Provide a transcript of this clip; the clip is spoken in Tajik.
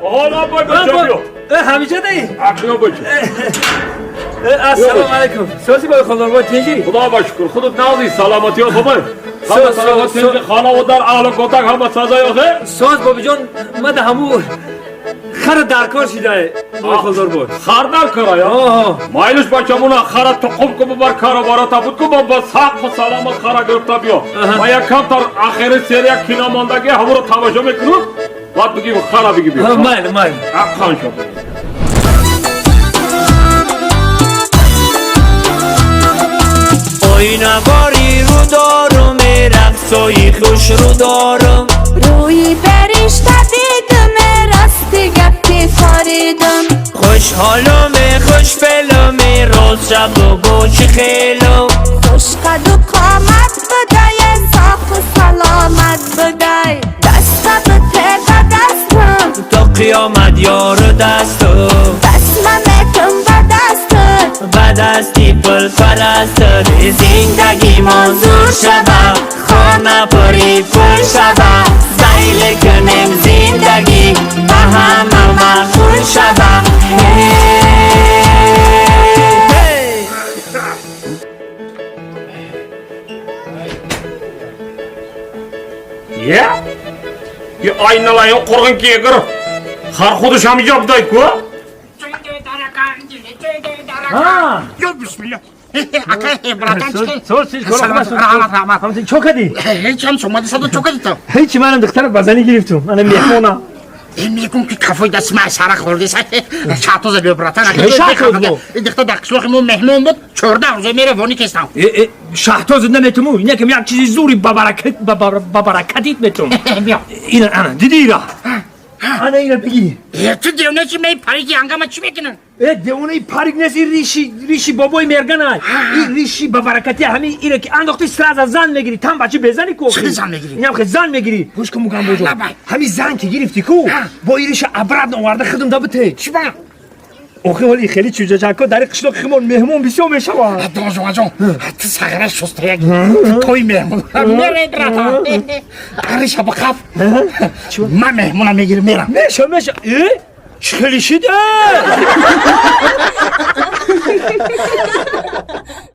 Ҳола бой бача биё. Ҳамиҷа даи? Биё бача. Ассалому алайкум. Сози бой холдор бой тинҷи? Худо ба шукр. Худат нағзи, саломатиё хубай. Ҳама саломат тинҷи, хонаводар, аҳлу котак ҳама сазай охе? Соз бобиҷон, ма да ҳаму хара даркор шидае бой холдор бой. Хар даркора я? Майлиш бачамуна хара туқум ку бубар каробарата буд ку ба саққу саломат хара гирифта биё. Ма як камтар ахири серия кино мондагӣ ҳамуро тамошо мекунам. Баъд бигӣ хара бигӣ биё. Майли, майли. Аққан шо. Оинавори рӯ дорум, рақсои хушрӯ дорум. Рӯи фаришта дидум, рости гапи форидум. Хушҳолум, хушфелум, роз шабу гӯши хелум. Хушқаду қомат будай, соқу саломат будай. Даста бите ба дастам, то қиёмат ёру дастум. Дастма метум ба дастат, ба дасти пулпарастат. Зиндагӣ манзур шава, хона пури пул шава. Зайле кунем зиндагӣ, ба ҳама маъқул шава. Е? Е айналайын қурғын кегір. Хар худи шамиҷа будай ку? Ё бисмилла. Ака, братан, Соз чиз Саломат, раҳмат. Ҳамин чо кадӣ? Ҳеҷ ҳам сомади садо чо кади то? Ҳеҷ, манам духтара ба занӣ гирифтум. Ана меҳмона. Мегум ки кафои дасти ман сара хӯрди. Шаҳтоза биё, братан. Чӣ шаҳтоз бо? Духтар дар қишлоқи мо меҳмон буд, 14 рӯза мере вони кестам. Шаҳтоз наметуму, инакам як чизи зури ба баракатит метум. Биё. Ина, ана, дидӣ ира? Ана ина бигӣ. Ту девона чи меи парики ҳангама чӣ мекунӣ? Э, девонаи парик нест, ин риши бобои мергана. Ин риши ба баракати ҳамин ира ки андохти, сразу зан мегирӣ. Тан бачи безани ку. Чӣ зан мегирӣ? Инам хе зан мегирӣ. Гӯш кун, мугам боҷо. Лабай. Ҳамин зан ки гирифтӣ ку, бо ин риша обратно оварда худум да бите. Чӣ ба? Охи ҳоли хеле чӯҷачако дар қишлоқи химон меҳмон бисёр мешавад. Донжонаҷон, ту сағира шустаяк той меҳмон мере, братан. Риша бақаф, ман меҳмона мегирим, мерам. Меша, меша. Э? Чӣ хеле шида?